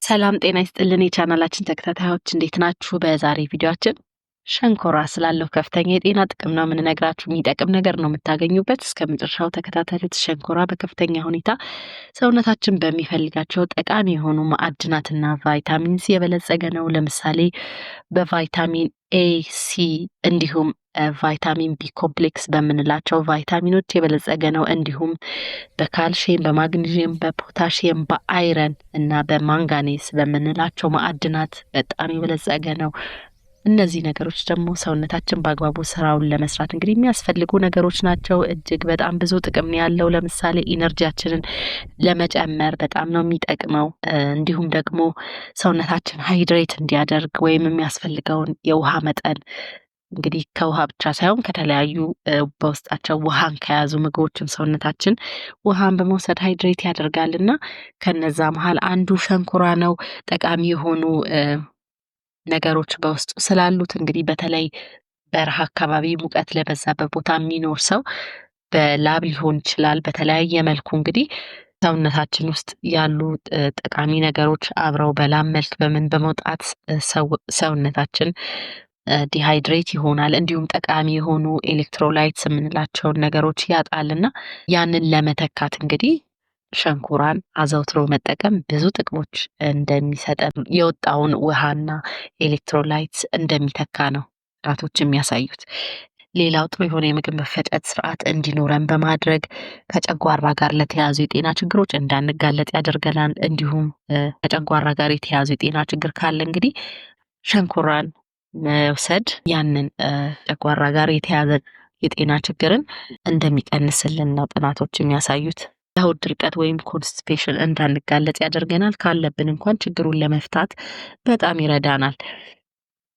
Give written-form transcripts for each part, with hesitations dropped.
ሰላም ጤና ይስጥልን የቻናላችን ተከታታዮች፣ እንዴት ናችሁ? በዛሬ ቪዲዮአችን ሸንኮራ ስላለው ከፍተኛ የጤና ጥቅም ነው የምንነግራችሁ። የሚጠቅም ነገር ነው የምታገኙበት። እስከ መጨረሻው ተከታተሉት። ሸንኮራ በከፍተኛ ሁኔታ ሰውነታችን በሚፈልጋቸው ጠቃሚ የሆኑ ማዕድናትና ቫይታሚንስ የበለጸገ ነው። ለምሳሌ በቫይታሚን ኤ፣ ሲ እንዲሁም ቫይታሚን ቢ complex በምንላቸው ቫይታሚኖች የበለጸገ ነው። እንዲሁም በካልሽየም፣ በማግኒዥየም፣ በፖታሽየም፣ በ iron እና በማንጋኔስ በምንላቸው ማዕድናት በጣም የበለጸገ ነው። እነዚህ ነገሮች ደግሞ ሰውነታችን በአግባቡ ስራውን ለመስራት እንግዲህ የሚያስፈልጉ ነገሮች ናቸው። እጅግ በጣም ብዙ ጥቅም ነው ያለው። ለምሳሌ energy ያችንን ለመጨመር በጣም ነው የሚጠቅመው። እንዲሁም ደግሞ ሰውነታችን hydrate እንዲያደርግ ወይም የሚያስፈልገውን የውሃ መጠን እንግዲህ ከውሃ ብቻ ሳይሆን ከተለያዩ በውስጣቸው ውሃን ከያዙ ምግቦችም ሰውነታችን ውሃን በመውሰድ hydrate ያደርጋል እና ከነዛ መሀል አንዱ ሸንኮራ ነው። ጠቃሚ የሆኑ ነገሮች በውስጡ ስላሉት እንግዲህ በተለይ በረሃ አካባቢ ሙቀት ለበዛበት ቦታ የሚኖር ሰው በላብ ሊሆን ይችላል። በተለያየ መልኩ እንግዲህ ሰውነታችን ውስጥ ያሉ ጠቃሚ ነገሮች አብረው በላብ መልክ በምን በመውጣት ሰውነታችን dehydrate ይሆናል። እንዲሁም ጠቃሚ የሆኑ electrolytes የምንላቸውን ነገሮች ያጣልና ያንን ለመተካት እንግዲህ ሸንኮራን አዘውትሮ መጠቀም ብዙ ጥቅሞች እንደሚሰጠን፣ የወጣውን ውሃና electrolytes እንደሚተካ ነው ጥናቶች የሚያሳዩት። ሌላው ጥሩ የሆነ የምግብ መፈጨት ስርዓት እንዲኖረን በማድረግ ከጨጓራ ጋር ለተያያዙ የጤና ችግሮች እንዳንጋለጥ ያደርገናል። እንዲሁም ከጨጓራ ጋር የተያያዙ የጤና ችግር ካለ እንግዲህ ሸንኮራን መውሰድ ያንን ጨጓራ ጋር የተያያዘ የጤና ችግርን እንደሚቀንስልን ነው ጥናቶች የሚያሳዩት። ለሆድ ድርቀት ወይም constipation እንዳንጋለጥ ያደርገናል። ካለብን እንኳን ችግሩን ለመፍታት በጣም ይረዳናል።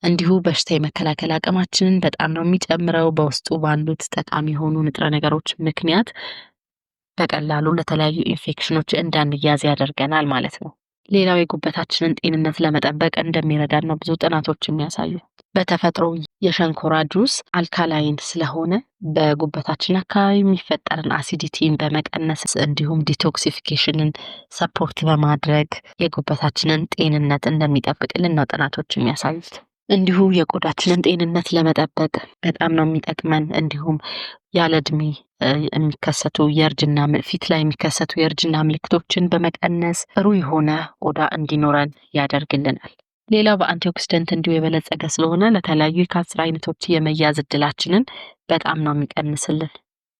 እንዲሁ በሽታ የመከላከል አቅማችንን በጣም ነው የሚጨምረው። በውስጡ ባሉት ጠቃሚ የሆኑ ንጥረ ነገሮች ምክንያት በቀላሉ ለተለያዩ ኢንፌክሽኖች እንዳንያዝ ያደርገናል ማለት ነው። ሌላው የጉበታችንን ጤንነት ለመጠበቅ እንደሚረዳን ነው ብዙ ጥናቶች የሚያሳዩ። በተፈጥሮ የሸንኮራ juice alkaline ስለሆነ በጉበታችን አካባቢ የሚፈጠርን acidity ን በመቀነስ እንዲሁም detoxification ን support በማድረግ የጉበታችንን ጤንነት እንደሚጠብቅልን ነው ጥናቶች የሚያሳዩት። እንዲሁ የቆዳችንን ጤንነት ለመጠበቅ በጣም ነው የሚጠቅመን። እንዲሁም ያለ እድሜ የሚከሰቱ የእርጅና ፊት ላይ የሚከሰቱ የእርጅና ምልክቶችን በመቀነስ ጥሩ የሆነ ቆዳ እንዲኖረን ያደርግልናል። ሌላው በ antioxidant እንዲሁ የበለጸገ ስለሆነ ለተለያዩ የካንሰር አይነቶች የመያዝ እድላችንን በጣም ነው የሚቀንስልን።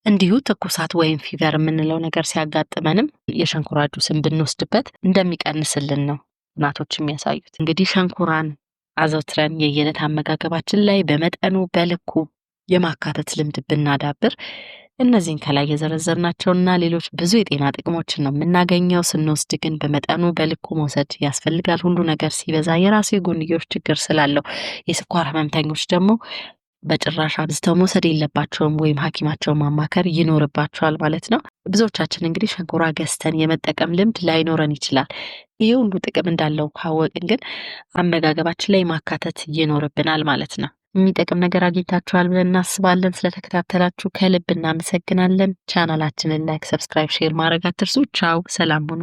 እንዲሁ ትኩሳት ወይም fever የምንለው ነገር ሲያጋጥመንም የሸንኮራ ጁስን ብንወስድበት እንደሚቀንስልን ነው ጥናቶች የሚያሳዩት። እንግዲህ ሸንኮራን አዘውትረን የየዕለት አመጋገባችን ላይ በመጠኑ በልኩ የማካተት ልምድ ብናዳብር እነዚህን ከላይ የዘረዘርናቸውና ሌሎች ብዙ የጤና ጥቅሞችን ነው የምናገኘው። ስንወስድ ግን በመጠኑ በልኩ መውሰድ ያስፈልጋል። ሁሉ ነገር ሲበዛ የራሱ የጎንዮሽ ችግር ስላለው የስኳር ህመምተኞች ደግሞ በጭራሽ አብዝተው መውሰድ የለባቸውም ወይም ሐኪማቸውን ማማከር ይኖርባቸዋል ማለት ነው። ብዙዎቻችን እንግዲህ ሸንኮራ ገዝተን የመጠቀም ልምድ ላይኖረን ይችላል። ይህ ሁሉ ጥቅም እንዳለው ካወቅን ግን አመጋገባችን ላይ ማካተት ይኖርብናል ማለት ነው። የሚጠቅም ነገር አግኝታችኋል ብለን እናስባለን። ስለተከታተላችሁ ከልብ እናመሰግናለን። ቻናላችንን like፣ subscribe፣ share ማድረግ አትርሱ። ቻው፣ ሰላም ሁኑ።